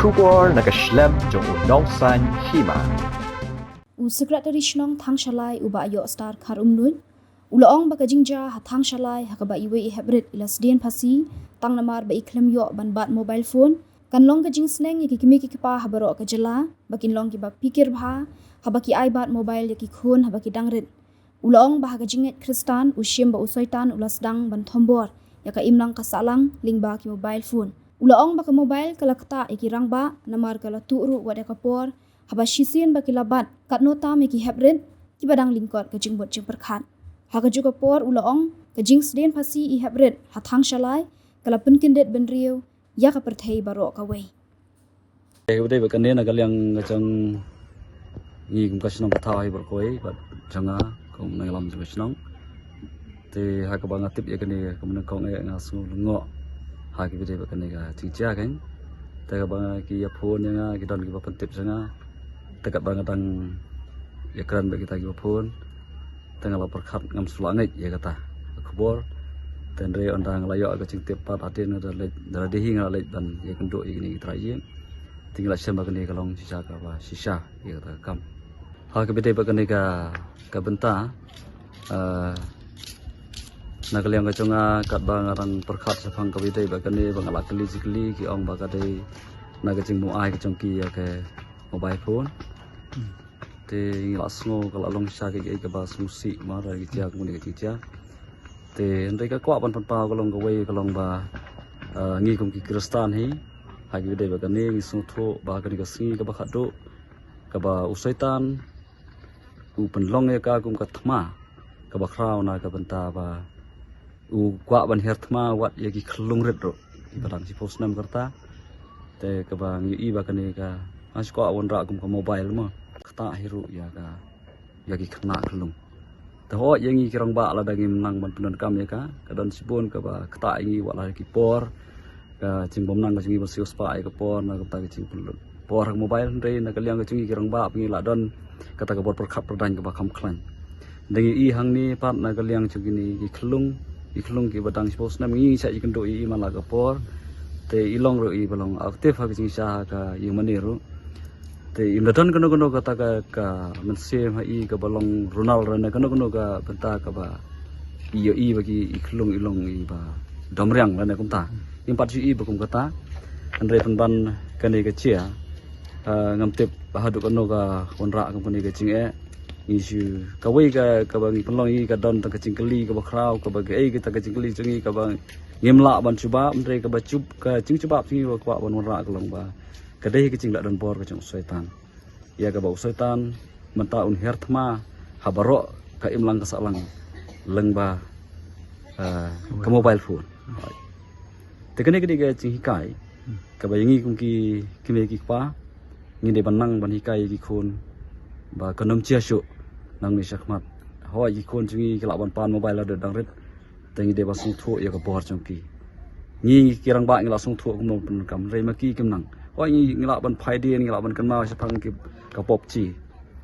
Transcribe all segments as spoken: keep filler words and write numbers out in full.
Khubor na ka shlem jong u Nongsaiñ Hima. U Secretary Shnong Thangshalai u Bah Yohstar Kharumnuid u la ong ba ka jingjia ha Thangshalai ha kaba iwei i heprit i la sdien phasi tang namar ba i khlem ïoh ban bat mobile phone kan long ka jingsneng ïa ki kmie ki kpa ha baroh ka jylla ba kin long kiba phikir bha haba ki ai bat mobile ïa ki khun haba ki dang rit. U la ong ba ha ka jingngeit Khristan u shim ba u Soitan u la sdang ban thombor ïa ka imlang ka sahlang lyngba ki mobile phone. U la ong ba ka mobile ka la ktah ïa ki rangbah namar ka la tuh ruh wat ïa ka por haba shisien ba ki la bat katno tam ïa ki heprit kiba dang lyngkot ka jingmut jingpyrkhat. Ha kajuh ka por u la ong ka jingsdien phasi i heprit ha Thangshalai ka la pynkyndit bynriew ïa ka pyrthei baroh kawei. Te u dei ba kane na ka liang ka jong ngi kum ka shnong ka thaw hi baroh kawei bad jong nga kum nongïalam jong ka shnong. Te ha kaba nga tip ïa kane ka mynta kong eh nga sngew lyngngoh ha kiba dei ba kane ka jingjia kan. Te kaba nga ki ïa phone ïa nga ki don kiba pyntip jong nga. Te katba nga dang ïa kren bad kita kiba phone. Te nga la pyrkhat ngam shu lah ngeit ïa kata ka khubor. Te hynrei ynda nga la ïoh ka jingtip pat hadien nga da leit da la dei hi nga la leit ban ïa kynduh ïa kine ki trai ïing. Te ngi la shem ba kane ka long shisha kaba shisha ïa kata ka kam. Ha kaba dei ba kane ka ka bynta, ah, na ka liang ka jong nga katba nga dang pyrkhat shaphang kaba dei ba kane ba nga la kylli jingkylli ki ong ba ka dei na ka jingmut ai ka jong ki ïa ka mobile phone. Te ngi la sngew ka la long shisha ka, ka, kaba sngewsih ma da ki jia kumne ka jia. Te hynrei ka kwah ban pynpaw ka long kawei ka long ba, ah, ngi kum ki Khristan hi ha ki dei ba kane ngi sngewthuh ba kane ka sngi kaba khadduh kaba u Soitan u pynlong ïa ka kum ka thma kaba khraw na ka bynta ba u kwah ban her thma wat ïa ki khyllung rit ruh kiba dang shiphew snem ka rta. Te kaba ngi ïohi ba kane ka nga shu kwah wanrah kum ka mobile mo ktah hi ruh ïa ka ïa ki khynnah khyllung. Te hooid ïa ngi ki rangbah lada ngim nang ban pyndonkam ïa ka ka don shibun kaba ktah ïa ngi wat la ki por ka jingbym nang ka jong ngi ban siew spah ïa ka por na ka bynta ka jingpynlut por ha ka mobile hynrei na ka liang ka jong ngi ki rangbah ba ngi la don kata ka bor pyrkhat pyrdaiñ kaba kham khlaiñ. Dang ïohi hangne pat na ka liang jong kine ki khyllung ki khyllung kiba dang shiphew snem ngi shah ïakynduh ïa i man la ka por. Te i long ruh i ba long active ha ka jingshisha ha ka ïing mane ruh. Te im da don kano kano kata ka, ka mynsiem ha i kaba long runal rane kano kano ka bynta kaba i ïohi ba ki i khyllung i long i ba domriang rane kumta. Im pat shu i ba kum kata. Hynrei pynban kane ka jia, ah, ngam tip ba haduh kano ka wanrah kum kane ka jingeh. Ngi shu kawei ka kaba ngi pynlong i ka don tang ka jingkylli kaba khraw kaba kaei ka tang ka jingkylli jong ngi kaba ngim lah ban jubab hynrei kaba jub ka jingjubab jong ngi ba kwah ban wanrah ka long ba ka dei ka jinglah donbor ka jong u Soitan. Ïa kaba u Soitan mynta un her thma ha baroh ka imlang ka sahlang lyngba, ah, ka mobile phone. Te kane ka dei ka jinghikai kaba ïa ngi kum ki kmie ki kpa ngi dei ban nang ban hikai ïa ki khun ba kan ym jia shuh nangne shakhmat. Hooid ki khun jong ngi ki lah ban pan mobile lada dang rit. Te ngi dei ban sngewthuh ïa ka bor jong ki. Ngi ki rangbah ngi la sngewthuh kumno pyndonkam hynrei ma ki kim nang. Hooid ngi ngi lah ban phai dien ngi lah ban kynmaw shaphang ki ka PUBG.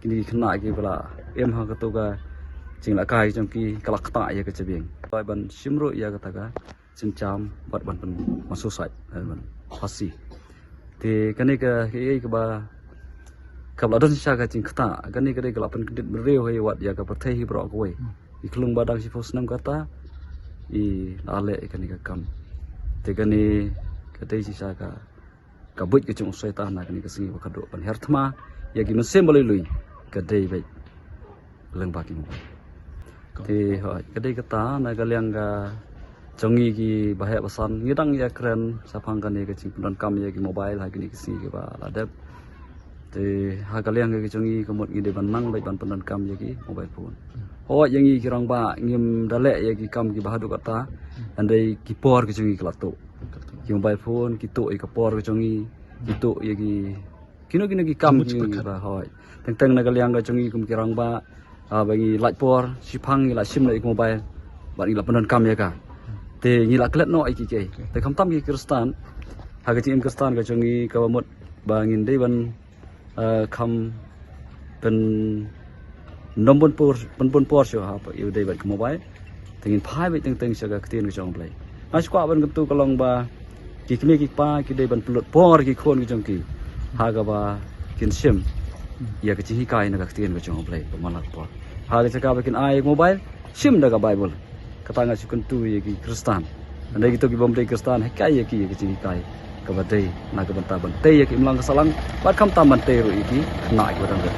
Kine ki khynnah kiba la im ha kato ka jinglehkai jong ki ka la ktah ïa ka jabieng. Hooid ban shim ruh ïa kata ka synjam bad ban pyn ban suicide ban phasi. Te kane ka kaei kaba kaba la don shisha ka jingktah kane ka dei ka la pynkyndit briew hi wat ïa ka pyrthei hi baroh kawei. I khlung ba dang shiphew snem kata i la leh ïa kane ka kam. Te kane ka dei shisha ka ka buit ka jong u Soitan na kane ka sngi ba khadduh ban her thma ïa ki mynsiem ba lui lui ka dei beit lyngba ki mobile. Te hooid ka dei kata na ka liang ka jong ngi ki baheh basan ngi dang ïa kren shaphang kane ka jingpyndonkam ïa ki mobile ha kine ki sngi kiba la dep. Te ha ka liang ka jong ngi ka mut ngi dei ban nang beit ban pyndonkam ïa ki mobile phone. Hooid ïa ngi ki rangbah ngim da leh ïa ki kam kiba haduh kata hynrei ki por ka jong ngi ka la tuh. Ki mobile phone ki tuh ïa ka por ka jong ngi ki tuh ïa ki kino kino ki kam ki ba hooid. Teng teng na ka liang ka jong ngi kum ki rangbah, ah, ba ngi lait por shiphang ngi la shim na ïa ka mobile bad ngi la pyndonkam ïa ka. Te ngi la klet noh ïa ki kei. Te khamtam ki Khristan ha ka jingim Khristan ka jong ngi kaba mut ba ngin dei ban, ah, kham pyn nym bun por pyn bun por shuh ha ïa u dei bad ka mobile. Te ngin phai beit teng teng sha ka ktien ka jong U Blei. Nga shu kwah ban kyntu ka long ba Ki kmie ki kpa ki dei ban pynlut por ki khun ki jong ki ha kaba kin shim ïa ka jinghikai na ka ktien ka jong U Blei ba man la ka por. Ha ka jaka ba kin ai mobile, shim da ka Bible. Kata nga shu kyntu ïa ki Khristan. Hynrei kito ki bym dei Khristan, hikai ïa ki ïa ka jinghikai kaba dei na ka bynta ban tei ïa ka imlang ka sahlang bad khamtam ban tei ruh ïa ki khynnah kiba dang rit.